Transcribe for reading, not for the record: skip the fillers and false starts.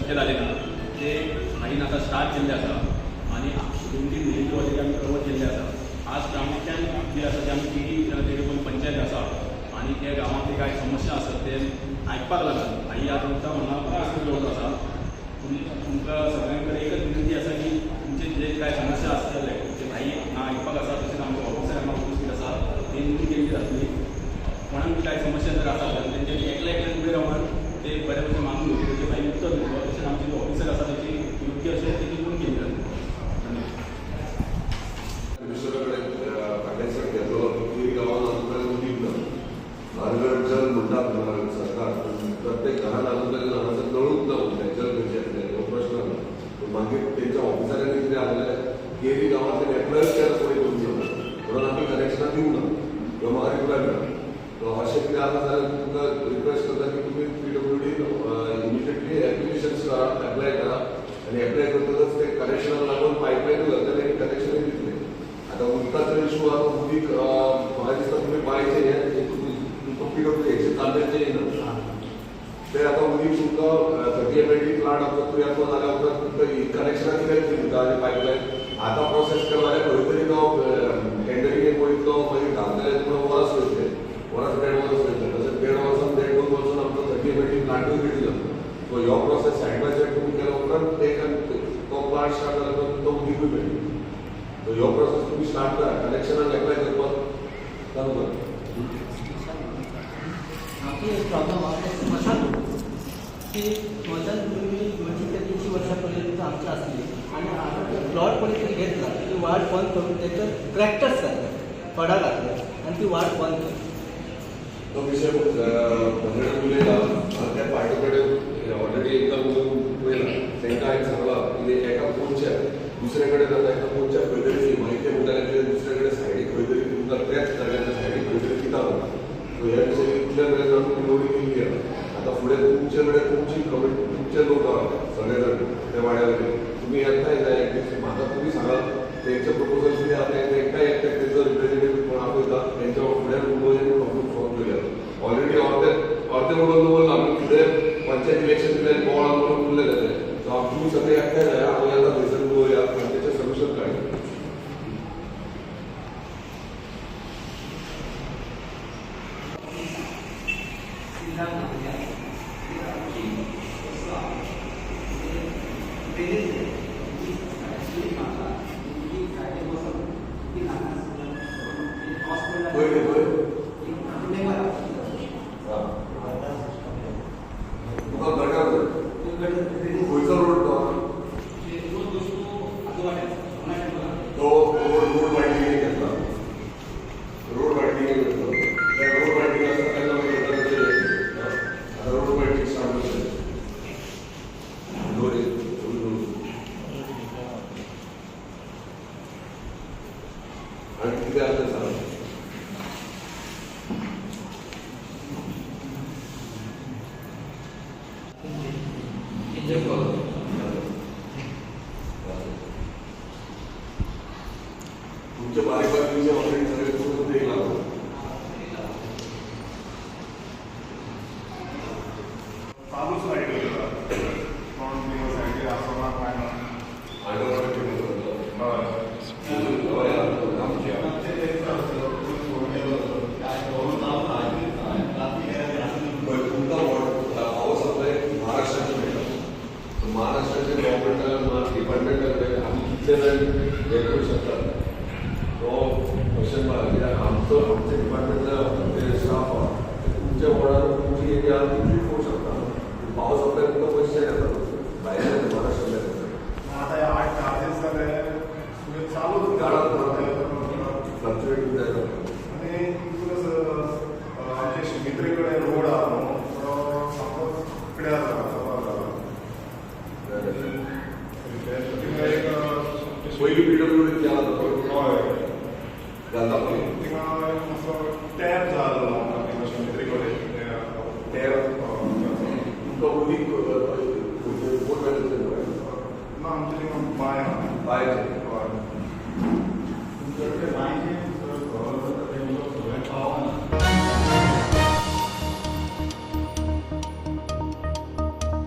शक्य जालें ना ते भाईन आतां स्टार्ट केल्ले आसा आनी 2-3 विलेजी ऑलरेडी आमी कवर केल्ले आसा. आज प्रामुख्यान जे आसा ते आमी केरी तेरेखोल पंचायत आसा आनी त्या गांवांतली कांय समस्या आसात ते आयकपाक लागला. भाई आज उरता म्हणून उपस्थित दवरलो आसा. तुमकां सगळ्यां कडेन एकच विनंती आसा की तुमचे जे कांय समस्या आसतले ते भाई हांगा आयकपाक आसा, तशेंच आमचे ऑफिसर हांगा उपस्थित आसा, ते नोंद केल्ली जातली. कोणाक कांय समस्या जर आसा जाल्यार तेंच्यांनी एकल्या एकल्यान उबे रावन ते बरे भशेन मागून घेवचे, तेचे भाई उत्तर दितलो. तशेंच आमचे जे ऑफिसर आसा तेची योग्य अशें तेची नोंद केली जातली. मिनिस्टरा कडेन फाटल्या दिसा घेतलो केरी गांवांत अजून पर्यंत उदीक ना. घर जल म्हणटात सरकार, प्रत्येक घरान अजून पर्यंत हांगासर नळूच ना, उरलें जल खंयचें येतलें हो प्रश्न आसा. पूण मागीर तेंच्या ऑफिसरांनी कितें आसलें केरी गांवांतल्यान एप्लायूच केन्ना कोणी करूंक ना म्हणून आमी कनेक्शनां दिवंक ना किंवा म्हाका रिप्लाय मेळना. अशें कितें आसा जाल्यार तुमकां रिक्वेस्ट करता की तुमी PWD immediately applications करा, एप्लाय करा आनी एप्लाय करतकच ते कनेक्शनाक लागून पायपलायनूय घालतले आनी कनेक्शनूय दितले. आतां उदकाचो इशू आसा, उदीक म्हाका दिसता तुमी बांयचें हें तुमकां PWD हेचें चालल्याचें येना ते आतां उदीक तुमकां 30 MLD plant आमचो तुयाचो जाल्या उपरांत तुमकां कनेक्शनां कित्याक दिता आनी पायपलायन आतां प्रोसेस केलो जाल्यार खंय तरी तो टेंडरिंगेक वयतलो, मागीर घालतले म्हणून वर्स वयतलें, वर्स 1.5 वर्स वयतलें. तशें 1.5 वर्सान 1.5-2 वर्सान आमचो 30 MLD प्लांटूय रेडी जाता. सो ह्यो प्रोसेस सायड बाय सायड तुमी केल्या उपरांत ते तो प्लांट स्टार्ट जाल्या उपरांत तुमकां उदीकूय मेळटलें. सो ह्यो प्रोसेस तुमी स्टार्ट करा, कनेक्शनाक एप्लाय करपाक चालू करा. आमची एक प्रॉब्लम आहा ते स्मशानभूमी. ती स्मशानभूमी 200 ते 300 वर्सां पर्यंत आमची आसली आनी आतां ते प्लॉट कोणी तरी घेतला, ती वाट बंद करून तेचेर ट्रॅक्टर्स घातले, फडा घातले आनी ती वाट बंद केली. तो विशय प्रेसिडेंट उलयला, त्या पार्टी कडेन ऑलरेडी एकदां उलोवन पळयला. तांकां हांवें सांगलां की एका कोनशाक दुसरे कडेन जाता, एका कोनशाक खंय तरी न्ही, मागीर ते म्हणटाले ते दुसरे कडेन सायडीक खंय तरी तुमकां त्याच जाग्याच्या सायडीक खंय तरी दिता म्हणटा. सो ह्या विशय इतल्या मेरेन आमी उलोवणी केल्ली आसा. आतां फुडें तुमचे कडेन तुमची कमिटी, तुमचे लोक आहा सगळे जाण त्या वाड्या वयले, तुमी येताय जाय एक दीस म्हाका तुमी सांगात तेंचे प्रपोजल कितें आसा तें एकट्या एकट्याक तेंचो रिप्रेझेंटेटीव कोण आपयता तेंच्या फुडें उलोवया आनी प्रॉब्लम सॉल्व करुया. ऑलरेडी अर्दे अर्दे उलोवन दवरला आमी, फुडें पंचायत इलेक्शन दिलें आनी बोवाळ करून उरलें तें. सो तुमी सगळे एकठांय जाया, हांव येता थंयसर उलोवया आनी तेचें सोल्युशन काडया. पयलीं पळय तुका गटर खंयचो रोड तो तो रोड वायडनिंग घेतला, रोड वायडनिंग घेतलो. त्या रोड वायडनिंग आसता तेन्ना मागीर गटराचें आतां रोड वायडनिंग स्टार्ट जालें. दोरी आनी कितें आसा तें सांग. तुमचे बारीक बारीक विशय ऑलरेडी सगळे करून एक लागलो. चालूच लायटी कोण सायडीर आसना काय ना. तुमकां पावर सप्लाय महाराष्ट्राचे मेळटा. महाराष्ट्राचे गव्हर्मेंटा डिपार्टमेंटा कडेन आमी कितले जाण हें करूं शकता तो क्वेश्चन मार्क. कित्याक आमचो आमच्या डिपार्टमेंटा जे स्टाफ आहा ते तुमच्या वॉर्डान तुमची एरिया आहा तितली पळोवंक शकता. पावर सप्लाय तुमकां पयशे येता भायल्यान येता, महाराष्ट्रांतल्यान येता. आतां 8-10 दीस जाले चालूच फ्लक्चुएट जायता. आनी प्लस आमचे शिमित्री कडेन रोड आहा न्हू तो सामको पिड्यार जाला, कबार जाला. थिंगा एक पयलीं PWD केला तो हय घालता पयलीं थिंगा एक मातसो टॅप जालो आमकां थिंगा शिमित्री कडेन टॅप तुमकां उदीक बोट ना आमचे थिंगा बांय आहा. बांयचें